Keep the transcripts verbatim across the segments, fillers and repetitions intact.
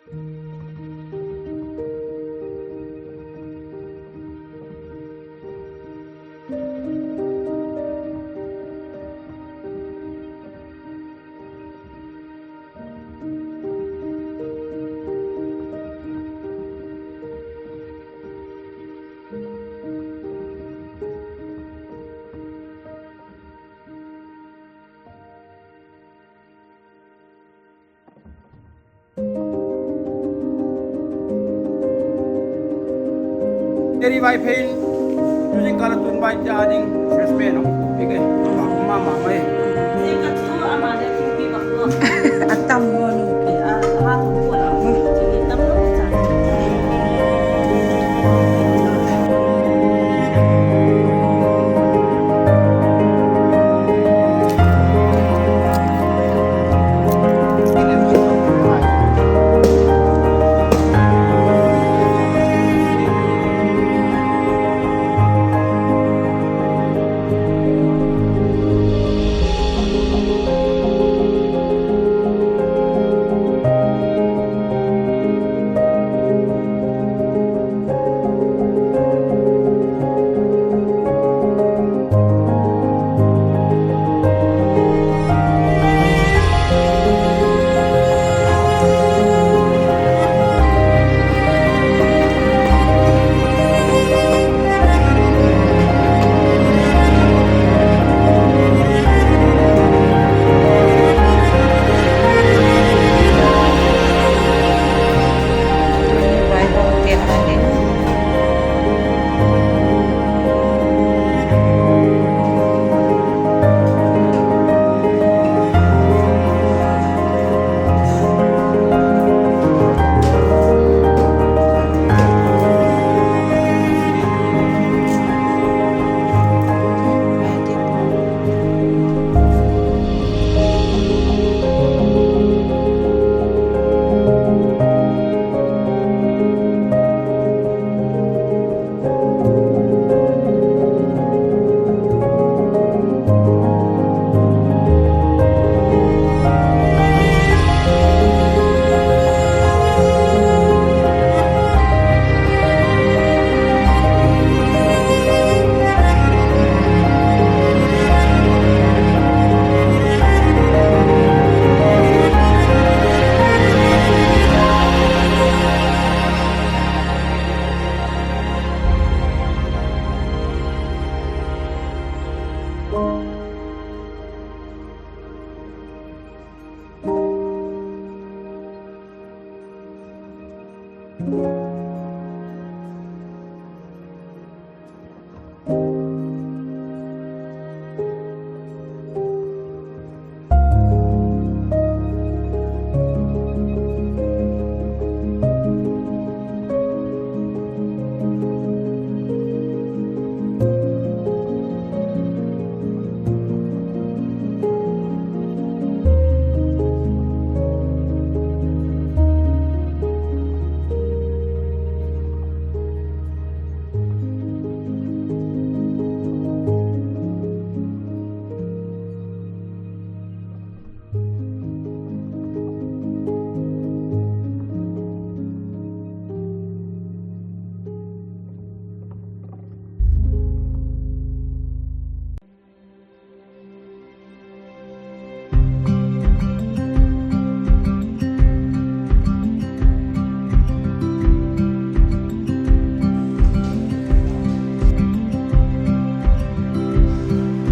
Eri Vaiphei in, tu zingkal a tun bai tia ding, refreshment hung pi ke, ma ma mai. A tam lo nu pi a, a ma tu ko la, ti ni tam lo cha.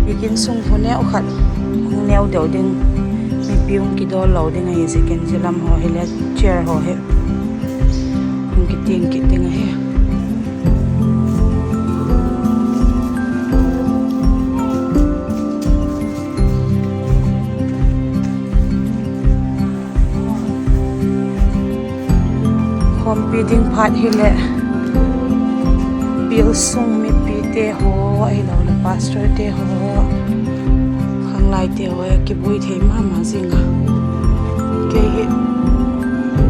Biakin sung hun neu khat, hung neu deu ding, mipi hung kidawl lo ding ahi ziakin, zia lam haw hile chair haw hi hung kitiang kit ding ahi. Khawmpi ding phat hileh, bial sung mipite haw ahiloleh pastorte haw, khanglaite haw a kibuai thei ma ma zing a. Kei hi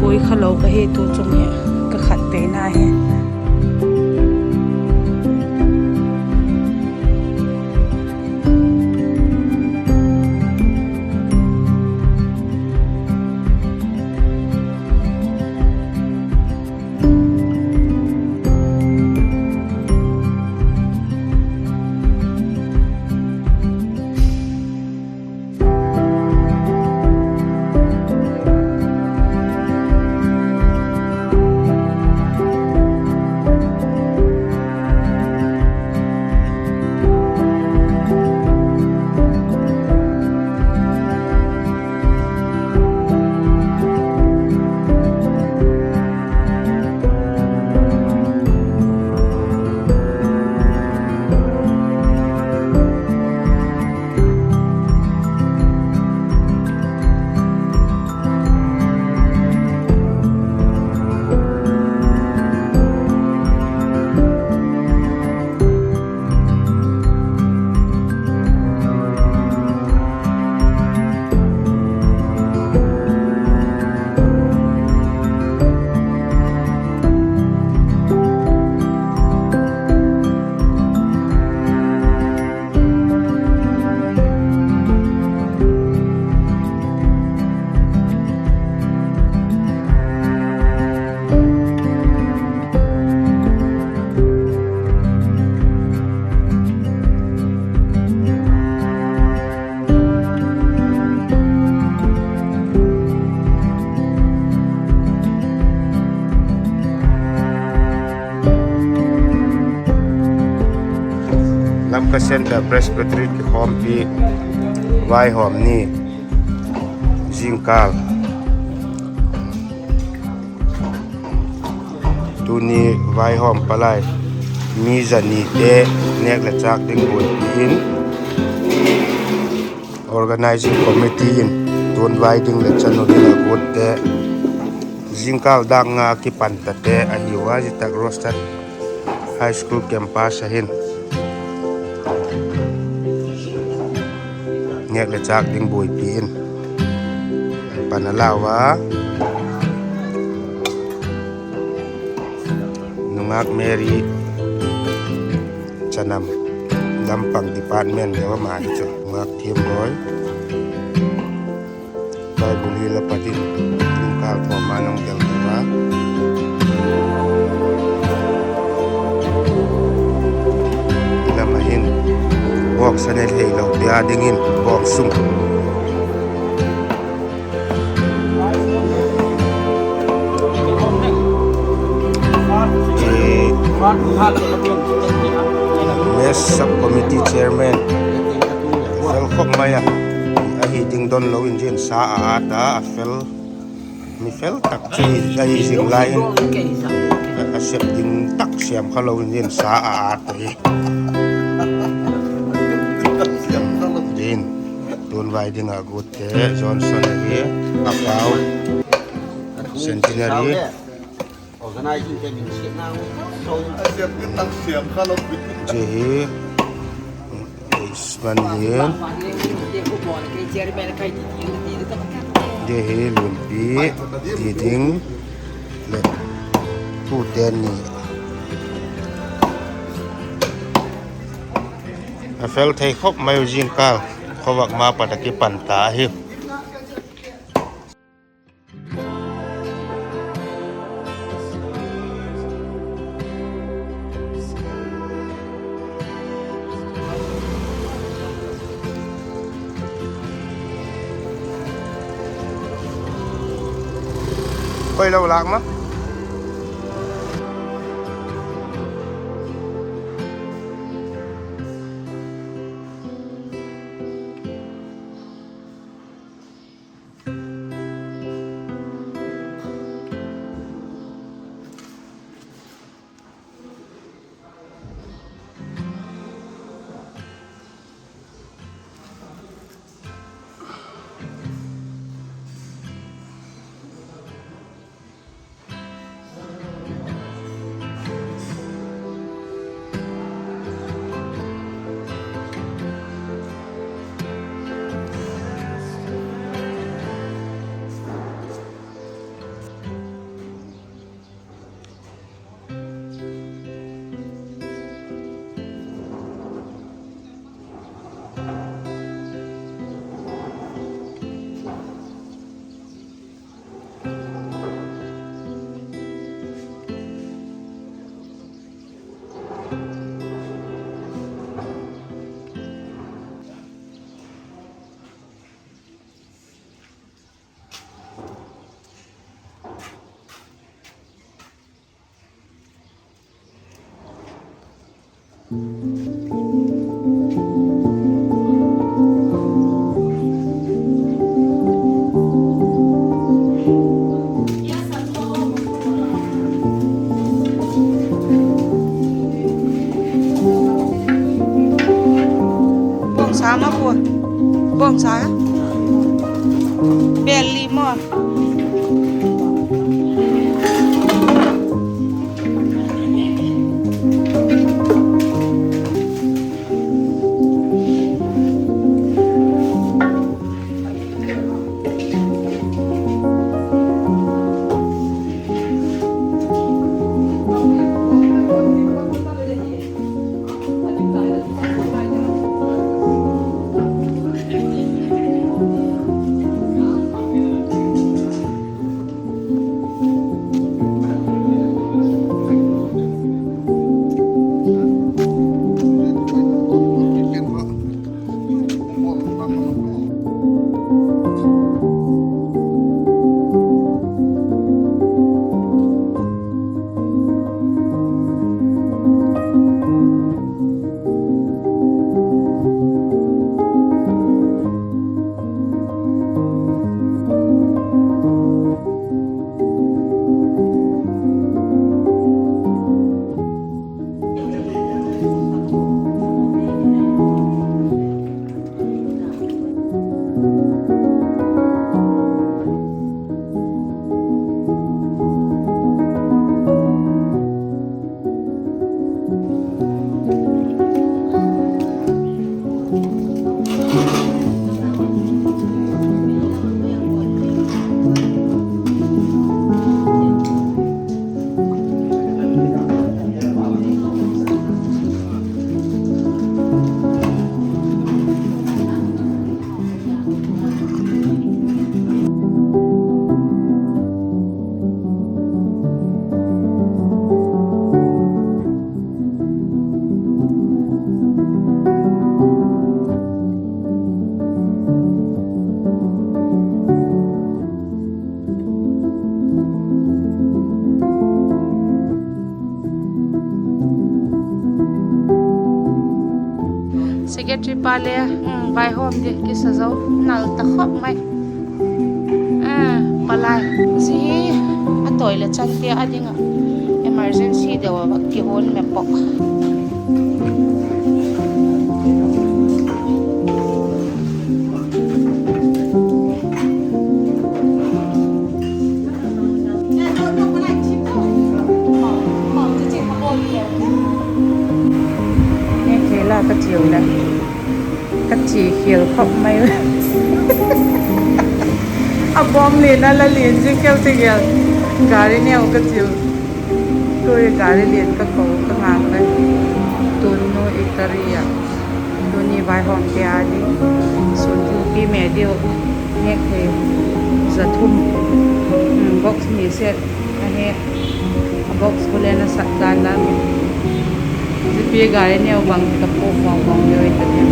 buai kha lo ka hi, tu chung hi ka khat peina hi. Centre Presbytery kikhawmpi vaihawm ni zingkâl. Tuni vaihawm palai mi za nite nêk leh châk ding buaipi in, organising committee in tuanvai ding leh chanu ding a guatte, zingkâl dâk nga kipan tate ahiu a, zia tak Rostad High School campus ah hin nêk leh châk ding buaipi in pan a lau a. Nungâk Mary, chanam lampang department deu ama hi chu, nungâk thiam bawi, Bible hi la pat in, zingkâl thawm a nung del deu a. Lam ah hin bawksa ne theilote â dingin bawksung, mess sub committee chairman, fel khawk mai a, ahi ding don lo in zia in sa a ât a, a fel, mi fel tak chu ahi zing lai in, a sep ding tak siam kha lo in zia in sa a ât ahi. Zia in tuanvai ding a guatte, Johnson ahi, a pau, Centenary. Zia hi, Isman Lian. Zia hi Lianpi, Tiding leh Puten ni. A fel thei khawk mai u zingkâl, khawvak ma pat a kipan ta ahi. Koi lo lâk ma. Bawngsa ma pua. Bawngsa. Bel li maw. Secretary pa le, um, vaihawm di kisa zo, nal ta khop mai. Ah, palai. Zi hi a tawi leh changte a ding ah emergency deu ah va kihon me pok. Nêk thei la ka chiu le. Ka chi khial khop mai. A bawm lian a la lian zing keu ti gel. Gari neu ka chiu. Tui gari lian ka ko ka ngak le. Tun nu Italy ah. Tuni vaihawmte a ding. Sun thingpi me diu. Nêk thei. Za thum. Hmm, box ni set. Ahi. A box ku le na sak dan dan. Zipi gari neu bang ti ka puk vang vang deu i ta diam.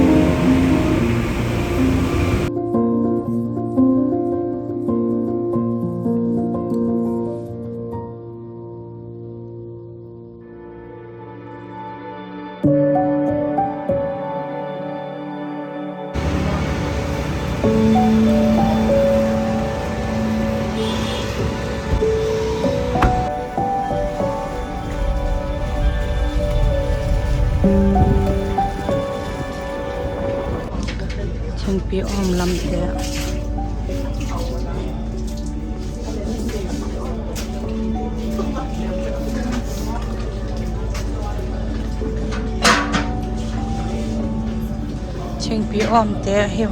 Thingpi awm lamte. Thingpi awmte ahiu.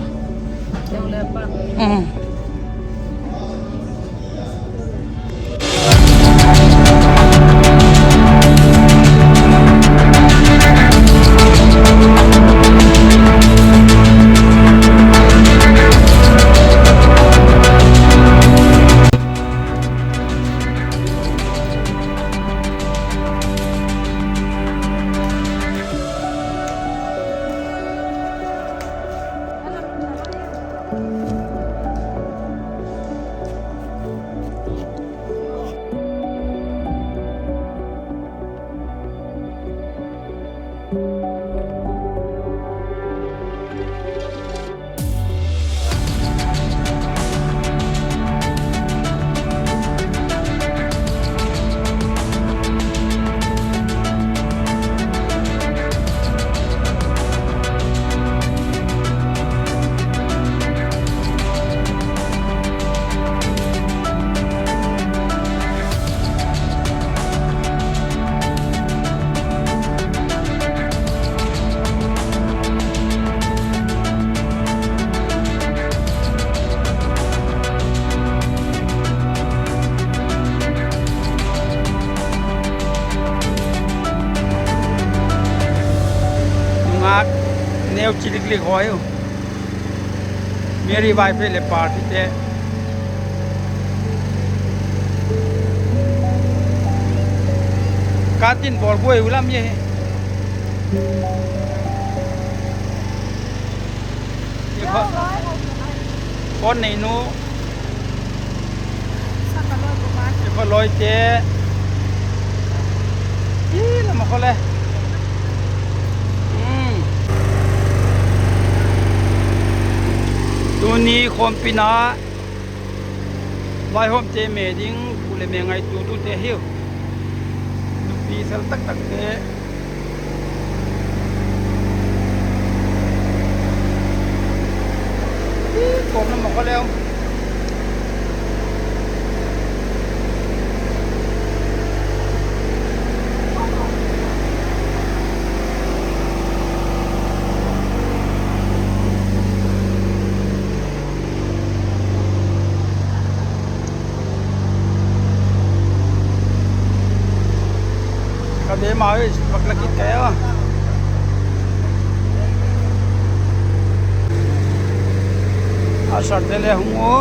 Nungak neu chi lik lik haw u. Mary Vaiphei leh partyte. Ka tin bawl buai u lam e. Kon nei nu. Ka lawite. I lam a khaw le. Tuni khawmpina vaihawmte me ding khu leh me ngaituatute hiu. Nupi sel tak takte. Kawm lam a khaw leu. Ka de ma ui, bak la kit ka e. A sarte le hung u.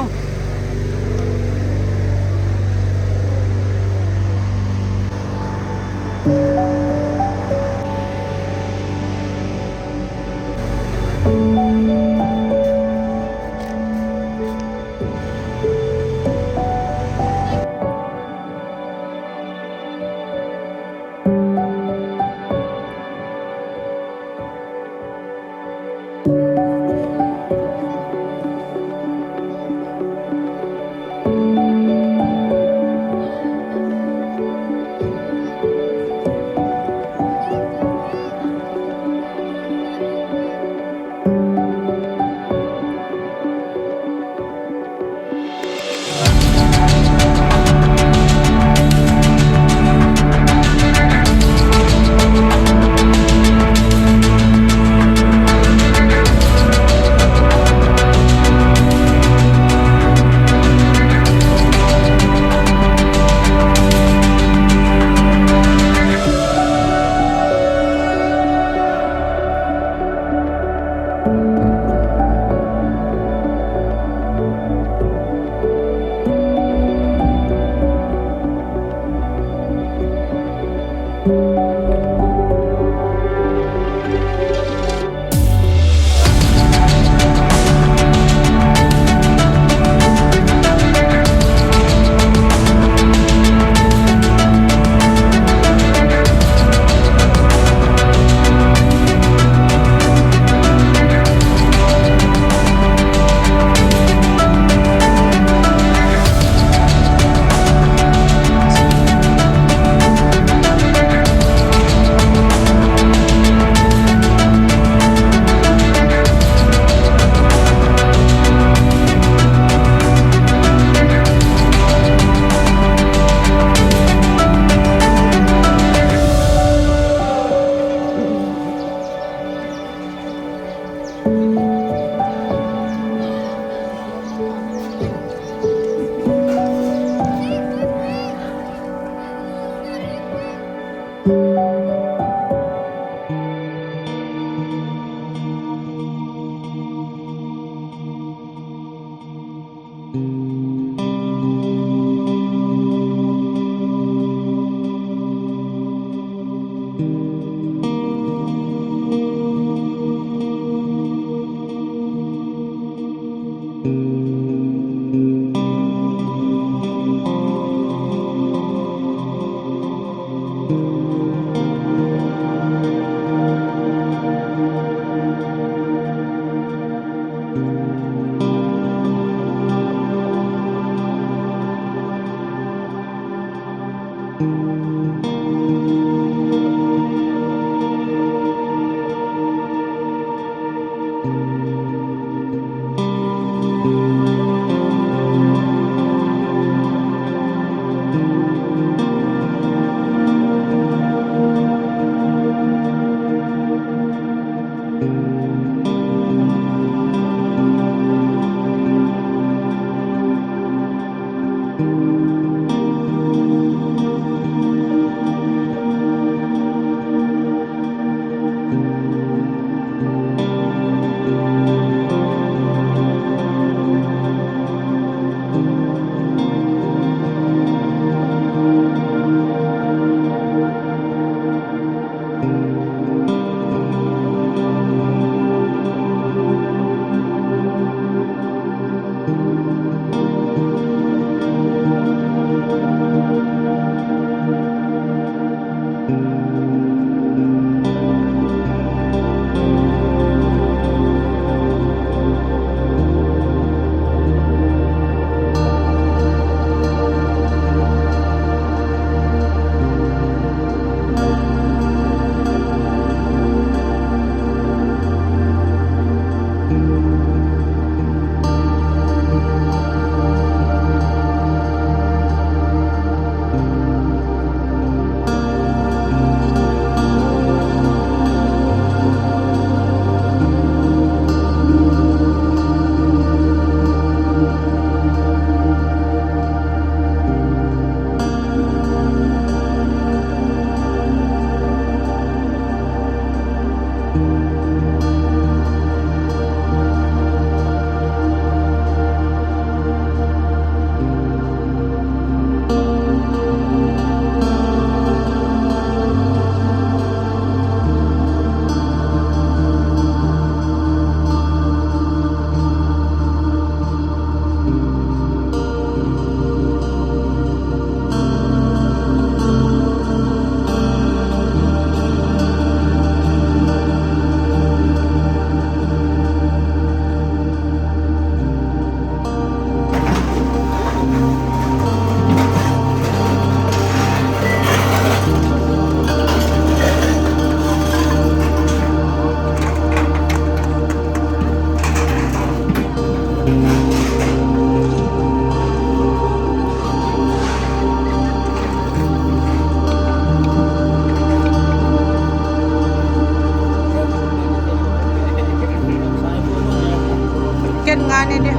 Ken nga ni di.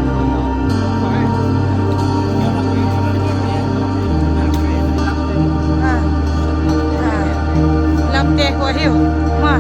Ah. Ah. Lamte khu ahiu. Ma.